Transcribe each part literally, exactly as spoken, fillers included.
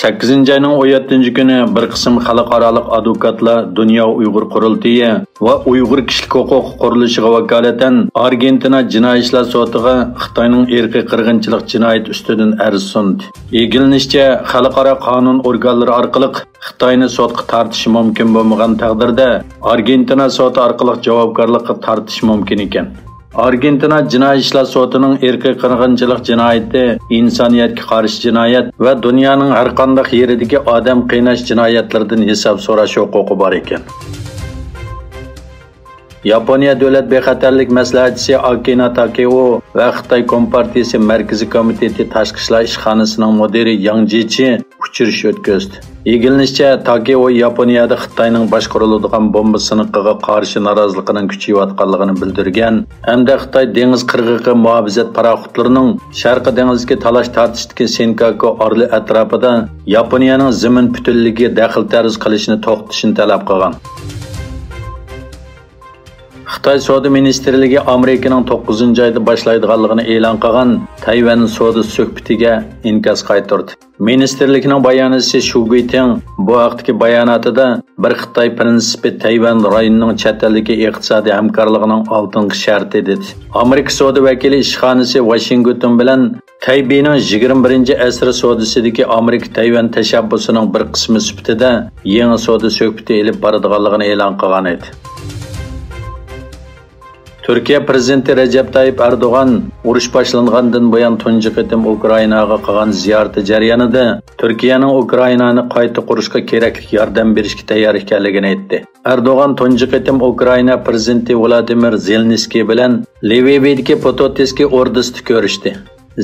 سەككىزىنچى ئاينىڭ ئون يەتتىنچى كۈنى بىر قىسىم خەلقئارالىق ئادۋوكاتلار دۇنيا ئۇيغۇر قۇرۇلتىيى ۋە ئۇيغۇر كىشىلىك ھوقۇق قۇرۇلۇشىغا ۋاكالىتەن ئارگېنتىنا جىنايى ئىشلار سوتىغا خىتاينىڭ ئىرقىي قىرغىنچىلىق جىنايىتى ئۈستىدىن ئەرز سۇندى. ئىگىلىنىشىچە، خەلقئارا قانۇن ئورگانلىرى ئارقىلىق خىتاينى سوتقا تارتىشى مۇمكىن بولمىغان تەقدىردە، ئارگېنتىنا سوتى ئارقىلىق جاۋابكارلىققا تارتىشى مۇمكىن ئىكەن. ئارگېنتىنا جىنايى ئىشلار سوتىنىڭ ئىرقىي قىرغىنچىلىق جىنايىتى، ئىنسانىيەتكە قارشى جىنايەت ۋە دۇنيانىڭ ھەرقانداق يېرىدىكى ئادەم قىيناش جىنايەتلىرىدىن ھېساب سوراش ھوقۇقى بار ئىكەن. ياپونىيە دۆلەت بىخەتەرلىك مەسلىھەتچىسى ئاكىنا تاكېئو ۋە خىتاي كومپارتىيىسى مەركىزىي كومىتېتى تاشقى ئىشلار ئىشخانىسىنىڭ مۇدىرى ياڭ جىچى ئۇچرىشىش ئۆتكۈزدى. ئىگىلىنىشىچە، تاكېئو ياپونىيەدە خىتاينىڭ باشقۇرۇلىدىغان بومبا سىنىقىغا قارشى نارازىلىقىنىڭ كۈچىيىۋاتقانلىقىنى بىلدۈرگەن ھەمدە خىتاي دېڭىز قىرغىقى مۇھاپىزەت پاراخوتلىرىنىڭ شەرقىي دېڭىزدىكى تالاش تارتىشتىكى سىنكاكۇ ئارىلى ئەتراپىدا ياپونىيەنىڭ زېمىن پۈتۈنلۈكىگە دەخلى تەرۇز قىلىشىنى توختىتىشىنى تەلەپ قىلغان. خىتاي سودا مىنىستىرلىكى ئامېرىكىنىڭ توققۇزىنچى ئايدا باشلايدىغانلىقىنى ئېلان قىلغان تەيۋەن سودا سۆھبىتىگە ئىنكاس قايتۇردى. مىنىستىرلىكنىڭ باياناتچىسى شۇ گۇيتىڭ بۇ ھەقتىكى باياناتىدا بىر خىتاي پىرىنسىپى تەيۋەن رايونىنىڭ چەت ئەلدىكى ئىقتىسادىي ھەمكارلىقىنىڭ ئالتىنقى شەرتى، دېدى. ئامېرىكا سودا ۋەكىلى ئىشخانىسى ۋاشىنگتون بىلەن تەيبېينىڭ يىگىرمە بىرىنچى ئەسىر سودىسىدىكى ئامېرىكا تەيۋەن تەشەببۇسىنىڭ بىر قىسمى سۈپىتىدە يېڭى سودا سۆھبىتى ئېلىپ بارىدىغانلىقىنى ئېلان قىلغان ئىدى. تۈركىيە پىرېزىدېنتى رەجەپ تايىپ ئەردوغان ئۇرۇش باشلانغاندىن بۇيان تۇنجى قېتىم ئۇكرائىناغا قىلغان زىيارىتى جەريانىدا تۈركىيەنىڭ ئۇكرائىنانى قايتا قۇرۇشقا كېرەكلىك ياردەم بېرىشكە تەييار ئىكەنلىكىنى ئېيتتى. ئەردوغان تۇنجى قېتىم ئۇكرائىنا پىرېزىدېنتى ۋلادىمىر زېلېنسكىي بىلەن لىۋىۋدىكى پوتوتسكى ئوردىسىدا كۆرۈشتى.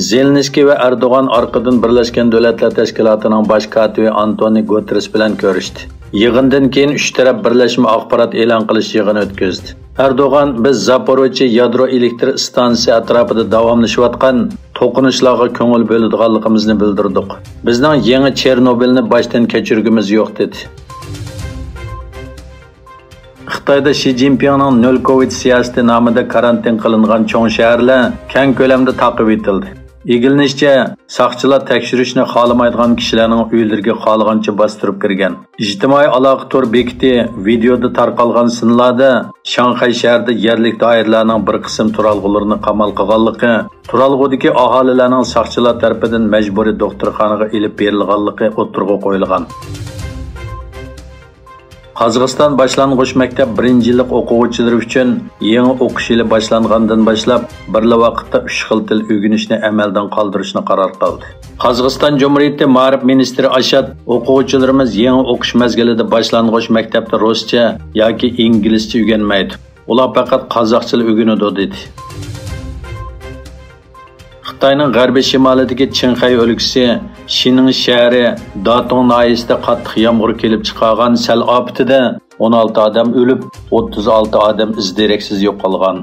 زېلېنسكىي ۋە ئەردوغان ئارقىدىن بىرلەشكەن دۆلەتلەر تەشكىلاتىنىڭ باش كاتىپى ئانتونى گۇتېررېس بىلەن كۆرۈشتى. يىغىندىن كېيىن ئۈچ تەرەپ بىرلەشمە ئاخبارات ئېلان قىلىش يىغىنى ئۆتكۈزدى. ئەردوغان، بىز زاپوروچيې يادرو ئېلېكتر ئىستانسىسى ئەتراپىدا داۋاملىشىۋاتقان توقۇنۇشلارغا كۆڭۈل بۆلىدىغانلىقىمىزنى بىلدۈردۇق. بىزنىڭ يېڭى چېرنوبىلنى باشتىن كەچۈرگۈمىز يوق، دېدى. خىتايدا شى جىنپىڭنىڭ نۆل كوۋىد سىياسىتى نامىدا كارانتىن قىلىنغان چوڭ شەھەرلەر كەڭ كۆلەمدە تاقىۋېتىلدى. ئىگىلىنىشىچە، ساقچىلار تەكشۈرۈشنى خالىمايدىغان كىشىلەرنىڭ ئۆيلىرىگە خالىغانچە باستۇرۇپ كىرگەن. ئىجتىمائىي ئالاقە تور بېكىتى ۋىدېيودا تارقالغان سىنلاردا شاڭخەي شەھىرىدە يەرلىك دائىرىلەرنىڭ بىر قىسىم تۇرالغۇلىرىنى قامال قىلغانلىقى، تۇرالغۇدىكى ئاھالىلەرنىڭ ساقچىلار تەرىپىدىن مەجبۇرىي دوختۇرخانىغا ئېلىپ بېرىلغانلىقى ئوتتۇرىغا قويۇلغان. قازاقىستان باشلانغۇچ مەكتەپ بىرىنچى يىللىق ئوقۇغۇچىلىرى ئۈچۈن يېڭى ئوقۇش يىلى باشلانغاندىن باشلاپ، بىرلا ۋاقىتتا ئۈچ خىل تىل ئۆگىنىشنى ئەمەلدىن قالدۇرۇشنى قارار قىلدى. قازاقىستان جۇمھۇرىيىتى مائارىپ مىنىستىرى ئاشات، ئوقۇغۇچىلىرىمىز يېڭى ئوقۇش مەزگىلىدە باشلانغۇچ مەكتەپتە رۇسچە ياكى ئىنگلىزچە ئۆگەنمەيدۇ. ئۇلار پەقەت قازاقچىلا ئۆگىنىدۇ، دېدى. خىتاينىڭ غەربىي شىمالىدىكى چىڭخەي ئۆلكىسى شىنىڭ شەھىرى داتۇڭ ناھىيەسىدە قاتتىق يامغۇر كېلىپ چىقارغان سەل ئاپىتىدە ئون ئالتە ئادەم ئۆلۈپ، ئوتتۇز ئالتە ئادەم ئىز دېرەكسىز يوقالغان.